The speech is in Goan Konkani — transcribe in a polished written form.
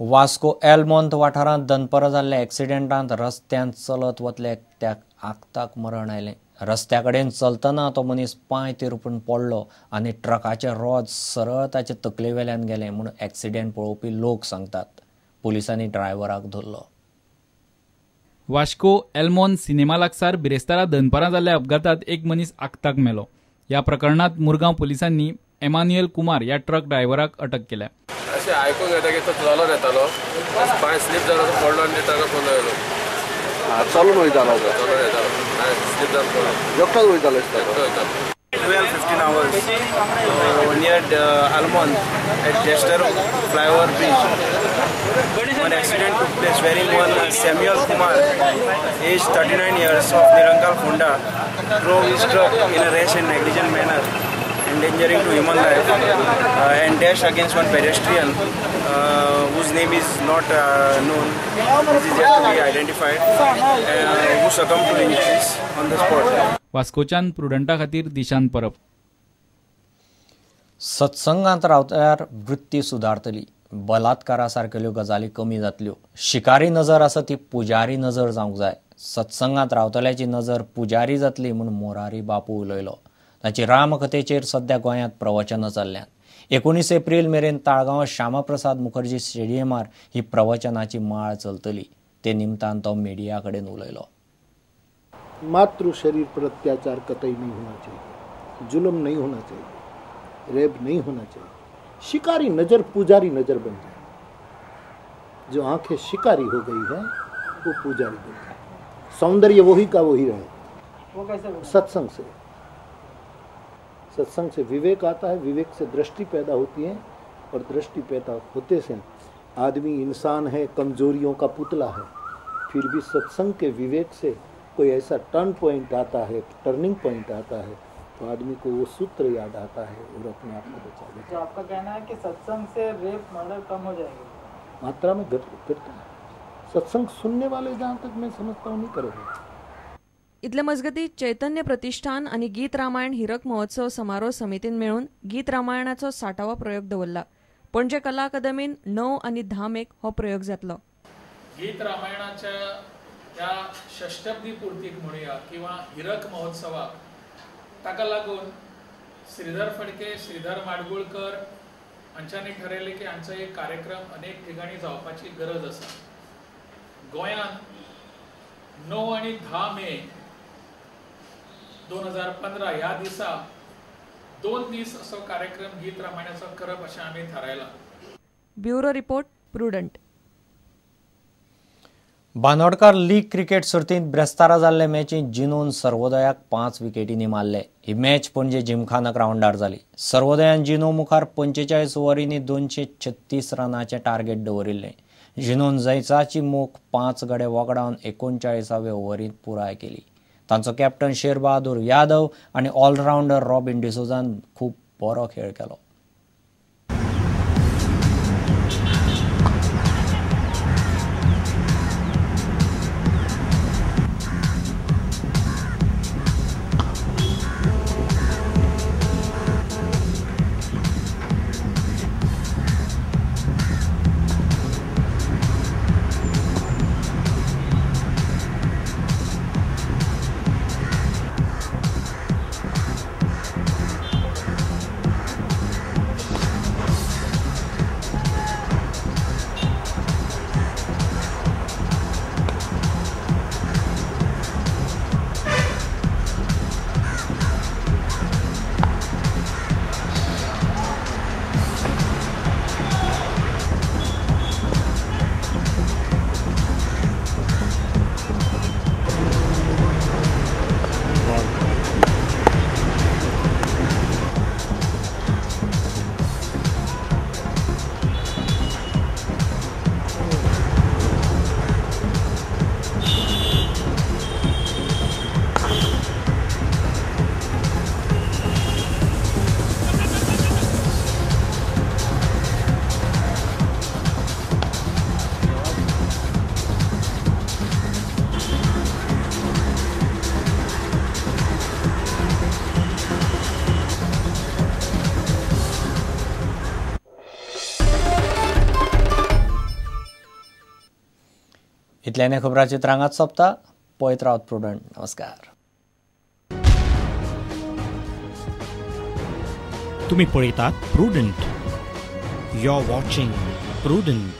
वास्को एलमोंत वाठारांत दनपरां जाल्ल्या एक्सिडेंटांत रस्त्यान चलत वतले एकट्याक आक्ताक मरण आयलें. रस्त्या कडेन चलतना तो मनीस पांय तिरपून पडलो आनी ट्रकाचें रोद सरळ ताचे तकले वेल्यान गेलें म्हूण एक्सिडेंट पळोवपी लोक सांगतात. पुलिसांनी ड्रायव्हराक धरलो. वास्को एलमॉन सिनेमा लागसार बिरेस्तारा दनपारां जाल्ल्या अपघातांत एक मनीस आक्ताक मेलो. ह्या प्रकरणांत मुरगांव पुलिसांनी एमान्युएल कुमार ह्या ट्रक ड्रायव्हराक अटक केल्या. अशें आयकूंक येता की तो चलत येतालो, पांय स्लीप जालो, तो पडलो आनी ट्रका पोंदा येयलो. चलून वयतालो, चलून येतालो, स्लीप जावन पडलो, एकटोच वयतालो. एकटो वयतालो. 12:15 hours near Almond at Chester flyover bridge one accident took place wherein one Samuel Kumar, aged 39 years of Nirankal Funda, drove his truck in a rash and negligent manner, endangering to human life, and dashed against one pedestrian whose name is not known, which is yet to be identified, who succumbed to injuries on the spot. वास्कोच्यान प्रुडंटा खातीर दिशांत परब. सत्संगांत रावल्यार वृत्ती सुदारतली, बलात्कारा सारकेल्यो गजाली कमी जातल्यो. शिकारी नजर आसा ती पुजारी नजर जावंक जाय. सत्संगांत रावतल्याची नजर पुजारी जातली म्हूण मोरारी बापू उलयलो. ताची रामकथेचेर सद्या गोंयांत प्रवचनां चल्ल्यांत. 19 एप्रील मेरेन ताळगांव श्यामाप्रसाद मुखर्जी स्टेडियमार ही प्रवचनाची माळ चलतली. ते निमतान तो मिडिया कडेन उलयलो. मातृ शरीर पर अत्याचार कतई नहीं होना चाहिए, जुल्म नहीं होना चाहिए, रेप नहीं होना चाहिए. शिकारी नजर पुजारी नजर बन जाए. जो आंखें शिकारी हो गई है वो पुजारी बन जाए. सौंदर्य वही का वही रहे. वो कैसे? सत्संग से. सत्संग से विवेक आता है, विवेक से दृष्टि पैदा होती है, और दृष्टि पैदा होते से आदमी इंसान है, कमजोरियों का पुतला है, फिर भी सत्संग के विवेक से कोई ऐसा टर्न पॉइंट आता है, टर्निंग पॉइंट आता है, तो आदमी को वो सूत्र याद आता है और अपने आप को बचा लेता है. तो आपका कहना है कि सत्संग से रेप मर्डर कम हो जाएंगे? मात्रा में घटता है. सत्संग सुनने वाले जहाँ तक मैं समझता हूँ नहीं करेंगे. इतले मजगती चैतन्य प्रतिष्ठान आनी गीत रामायण हिरक महोत्सव समारोह समितीन मेळून गीत रामायणाचो 60वो प्रयोग दवरला. पणजे कला अकादमीन 9 आनी 10 मेक हो प्रयोग जातलो. गीत रामायणाच्या ह्या षष्टब्दी पूर्तीक म्हणुया किंवा हिरक महोत्सवाक ताका लागून श्रीधर फडके, श्रीधर माडगुळकर हांच्यांनी ठरयलें की हांचो एक कार्यक्रम अनेक ठिकाणी जावपाची गरज आसा. गोंयांत 9 आनी 10 मे 2015 ह्या दिसा 2 दीस असो कार्यक्रम गीत रामायणाचो करप अशें आमी थारायलां. Bureau report, Prudent. Bandodkar league cricket सर्तींत ब्रेस्तारा जाल्ले मॅचींत जिनोन सर्वोदयाक 5 विकेटींनी मारले. ही मॅच पणजे जिमखाना ग्रावंडार जाली. सर्वोदयान जिनो मुखार 45 ओव्हरींनी 236 रनाचें टार्गेट दवरिल्लें. जिनोन जैताची मोख 5 गडे वगडावन 39व्या ओव्हरींत पुराय केली. तांचो कॅप्टन शेर बहादूर यादव आनी ऑलरावंडर रॉबिन डिसोजान खूब बरो खेळ केलो. इतल्याने खबरां चित्रांगात सोंपता. पळयत रावत प्रुडंट. नमस्कार. तुम्ही पळयतात Prudent. You are watching Prudent.